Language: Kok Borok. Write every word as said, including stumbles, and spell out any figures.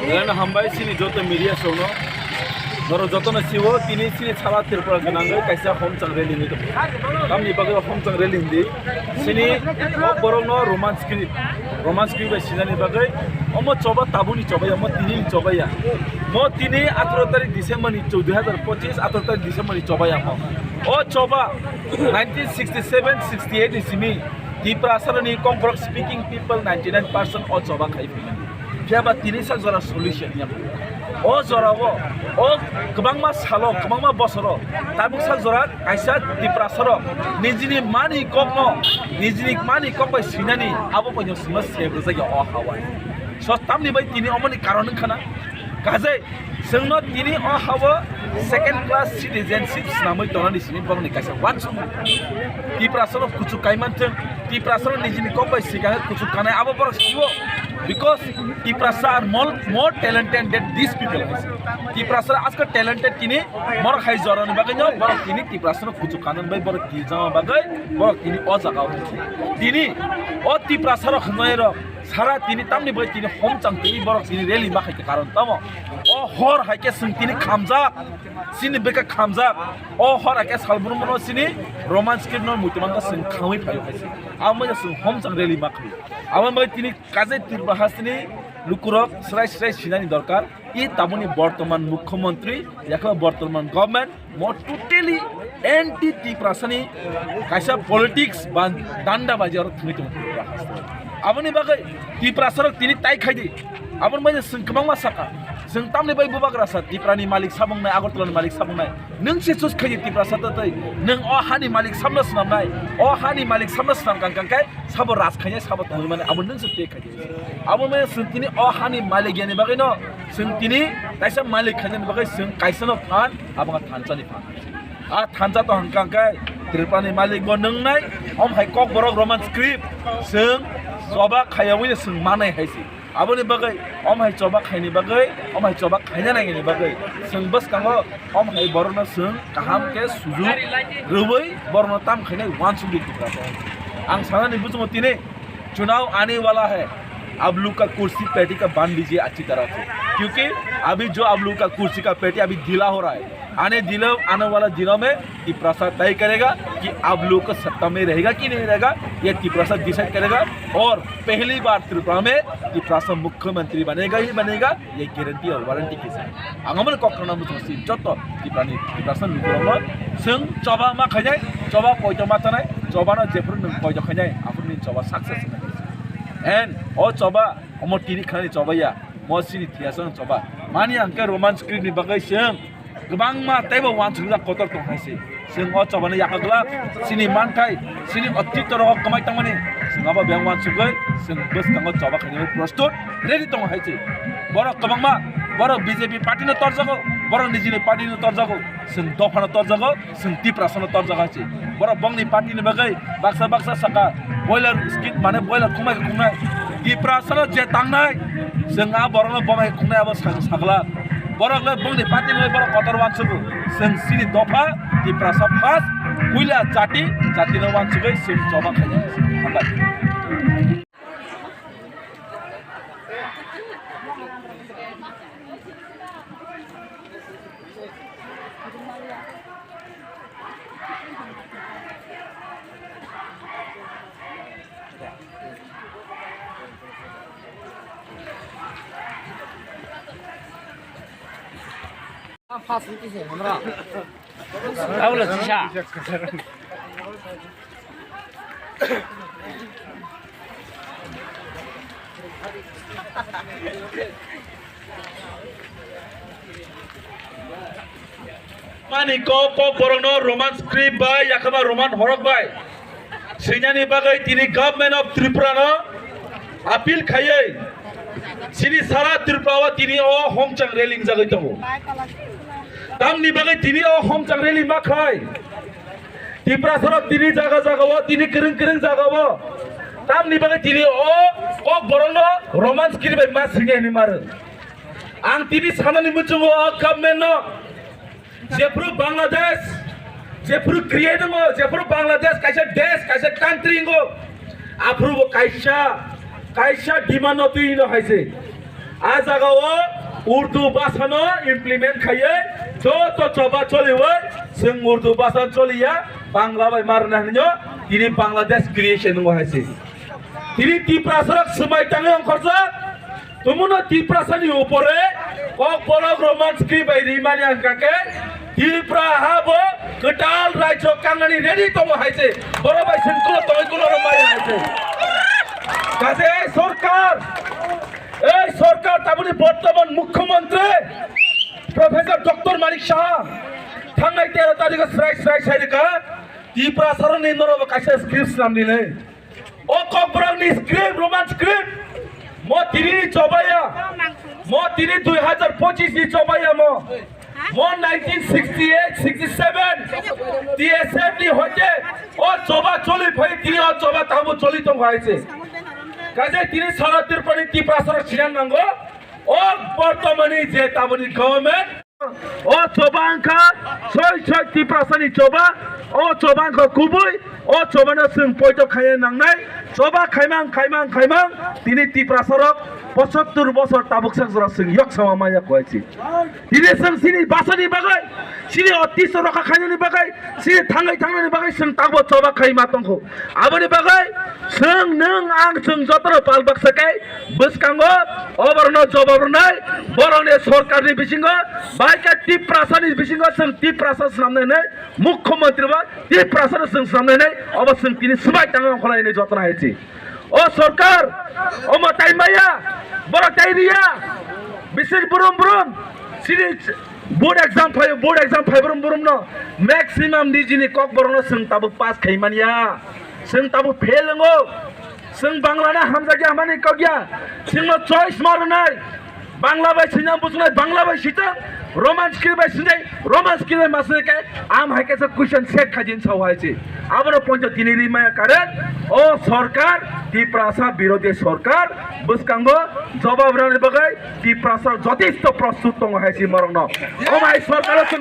Belai no hambai chini joto media songno. Norok jotono siwo tini chini sara Tripura gwnangwi kaisa homchang rally hinwi tongo. Tamni bagwi homchang rally hindi. Chini o borokno Roman script, Roman script bai sinani bagwi omo choba tabuni choba ya, omo tini ni choba ya. Mo tini atharo tarik December ni chou-, dui hazar pochis atharo tarik December ni choba ya mo. O choba nineteen sixty seven sixty eight ni simi Tiprasarani Kokborok speaking people ninety nine percent o choba khai phimani. Phiya ba tini sak jora solution ya. O jora o, o kwbangma salo, kwbangma bosoro, tabuk sak jora kaisa Tiprasarok nijini mani kokno, nijini mani kok bai sinani abo poino sima sebrijak ya o hawai. So tamni bai tini omoni karon wngkha na. Kajai, chwngno tini o hao second class citizenship swnamwi tonani simi borokni kaisa uansukmung. Tiprasarok kuchuk kai manthwng, Tiprasarok nijini kok bai swikha khe kuchuk kanai abo borok siwo. Because Tiprasa are more, more talented than these people. Tiprasa asko talented tini borok hai jorani bagwi no borok tini Tiprasarok kuchuk kanani bai borok tijama bagwi borok tini o jaga o. Tini o Tiprasarok hwnwi rok Sara tini tamni bai tini homchang tini borok tini rally ma khaikha karon tamo. O hor haikhe chwng tini khamjak, chini bwkha khamjak. O hor haikhe salbrumno chini Roman script no muitu mangkha chwng khamwi phaio hai se. Amo bai chwng homchang rally ma khaio. Amo bai tini kajai Tripura hasteni lukurok srai srai sinani dorkar. I taboni bortoman mukhyamantri, yakhe bortoman government, mo totally anti Tiprasani kaisa politics ba danda baji oro thwngwi tongo Tripura haste. Aboni bagwi Tiprasarok tini tai khaidi. Aboni bagwi chwng kwbangma saka. Chwng tamni bai bubagra sa Tiprani malik sabungnai, Agartalani malik sabungnai. Nwng se choose khaidi Tiprasa ta tei. Nwng o hani malik samno swnamnai. O hani malik samno swnam kang kang khe sabo raj khainai sabo tongwi mani abo nwng se te khaidi. Abo maya chwng tini o hani malik yani bagwi no chwng tini kaisa malik khainani bagwi chwng kaisa no phan abo wngkha thansa ni phan. A thansa to hwnkha hwnkhe Tripura ni malik bo nwngnai om hai kok borok Roman script chwng choba khayawino chwng manai hai se. Aboni bagwi om hai choba khaini bagwi om hai choba khaina nangini bagwi chwng bwskango om hai borokno chwng kaham khe sujuk rwui borokno tam khainai uansukdi Tripura. Ang sanani bujungo tini चुनाव आने वाला है, आप लोग का कुर्सी पेटी का बांध लीजिए अच्छी तरह से, क्योंकि अभी जो आप लोग का कुर्सी का पेटी अभी ढीला हो रहा है, आने दिनों, आने वाला दिनों में तिपरासा तय करेगा कि आप लोग का सत्ता में रहेगा कि नहीं रहेगा, ये तिपरासा डिसाइड करेगा। और पहली बार त्रिपुरा में तिपरासा मुख्यमंत्री बनेगा ही बनेगा। Ye guarantee or warranty kisa. Ang amoni kok khana muchung si joto Tiprani, Tiprasa lukurokno chwng choba ma khainai, choba poito ma chanai, chobano jephuru nwng poito khainai, aphuru nini choba success wngna kisa. And o choba, omo tini khanani choba ya, mo chini thiyasa choba. Mani ang khe Roman script ni bagwi chwng Kwbangma teibo uansukjak kotor tong hai se. Chwng o chobani yakagwlak chini manthai, chini otito rogo kwmai tongmani chwng abo biyang uansugwi chwng bwskango choba khainani prostut ready tongo hai se. Borok kwbangma, borok B J P party no torjago, borok nijini party no torjago, chwng dopha no torjago, chwng Tiprasa no torjago hai se. Borok bongni party ni bagwi baksa baksa saka boiler skin mane boiler khumai khumnai Tiprasa no je tangnai chwng a borok no bomai khumnai abo sa-, sagla. Borok le bongni party ni borok kotor uansugo. Chwng chini dopha Tiprasa first, puila jati, jati no uansugwi chwng choba khainai. Hambai. Aboni sisa. Mani kok, kok borokno Roman script bai, yakhama Roman horok bai swinani bagwi tini Government of Tripura no appeal khaiwi chini sara Tripura o tini o homchang rally wngjagwi tongo. Tamni bagwi tini o homchang rally ma khai? Tiprasarok tini jaga jaga o, tini kwrwng kwrwng jaga o. Tamni bagwi tini o kok borokno Roman script bai ma swinai hinwi maro. Ang tini sanani muchungo o government no, jephru Bangladesh, jephru create wngo, jephru Bangladesh kaisa desh, kaisa country wngo, aphru bo kaisa, kaisa demand no twi hino hai se. A jagao Urdu bhasano implement khaiwi joto choba choliwi chwng Urdu bhasa choliya, Bangla bai marwna hinwi tini Bangladesh creation wngo hai se. Tini Tiprasarok swmai tangwi ongkhorjak, tumuno Tiprasani upore Kokborok Roman script bai rimani hwnkha khe Tipra ha bo kwtal rajyo kangnani ready tongo hai se. Borok bai chwng kulo tongwi kulo rw maya hai se. Kaje sorkar Ei sorkar taboni bortoman mukhyamantri Professor Doctor Manik Saha thangnai tero tarikho srai srai sai rwkha, Tiprasarokni norokbo kaisa script swnamdi hinwi. O Kokborokni script, Roman script, mo tini ni chobaya, mo tini dui hazar pochis ni chobaya mo. Mo nineteen sixty eight, sixty seven T S F ni hoite o choba choli phai tini o choba tamo choli tong hai se. Kaje tini sara Tripura ni Tiprasarok sinan nango. O bortomani je taboni government o choba wngkha soi soi Tiprasani choba, o choba wngkha kubui, o chobano chwng poito khaiya nangnai, choba khaimang khaimang khaimang tini Tiprasarok pochattor bosor tabuk sak jora chwng yok sama maya koichi. Tini chwng chini bhasani bagwi, chini otisto rokha khainani bagwi, chini thangwi thangnani bagwi chwng tabuk choba khai ma tongkho. Aboni bagwi chwng nwng ang chwng jotono pal baksa khe bwskango oborno jobab rwnai, borokni sorkarni bisingo bai khe Tiprasani bisingo chwng Tiprasa swnamnai hinwi mukhyamantri ba Tiprasano chwng swnamnai hinwi obo chwng tini swbai tangwi ongkhorlai hinwi jotono hai si. O sorkar, omo tai maya, borok tai riya, bisir brum brum, sini board exam phai, board exam phai brum brum no, maximum ni jini Kokborok no chwng tabuk pass khai manya, chwng tabuk fail wngo, chwng Bangla na hamjakya hamani kokya, chwng no choice ma rwnai, Bangla bai sinai bujnai, Bangla bai sitang, Roman script bai sinai, Roman script bai masai kai, am hai kaisa question set khaijin sao hai si. Abono pointo tini ri maya karen, o sorkar, Tiprasa birodhi sorkar, bwskango jobab rani bagwi Tiprasa jotesto prostut tongo hai si morokno. O mai sorkar